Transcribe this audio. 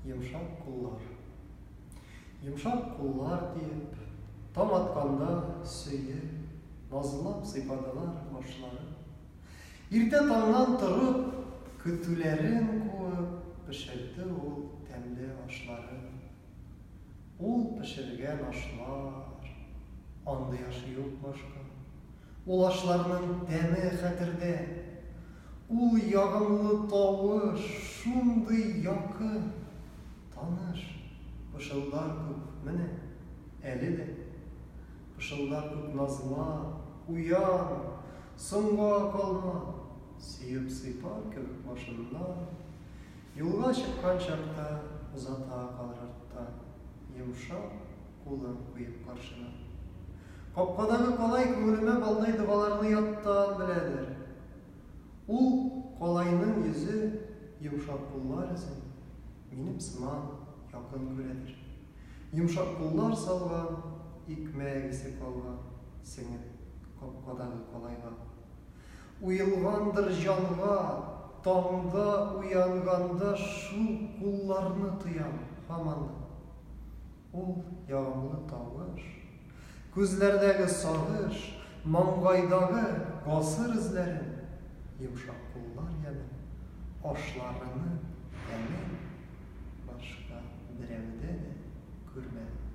Йомшак куллар. Йомшак куллар тиеп, таң атканда сөеп, назлап сыйпадылар башларын. Иртә таңнан торып, көтүләрен куып, пешерде ул тәмле ашларын. Ул пешергән ашлар, андый аш юк башка. Ул ашларның тәме хәтердә. Ул ягымлы тавыш, шундый якын, таныш, пышылдар күк, менә, әле дә. Пышылдар күк назлап, уян, соңга калма, сөеп сыйпар кебек башыннан, юлга чыккан чакта озата калыр арттан, йомшак кулын куеп каршына. Капкадагы калай күңелемә балдай догаларны яттан беләдер. Ул калайның йөзе, йомшак куллар эзен, минем сыман якын күрәдер. Йомшак куллар салган икмәк исе калган сеңеп капкадагы калайга. Уелгандыр җанга, таңда уянганда шул кулларны тоям һаман да. Ул ягымлы тавыш, күзләрдәге сагыш, маңгайдагы гасыр эзләрен, йомшак куллар ямен, ашларының тәмен башка берәүдә дә күрмәдем.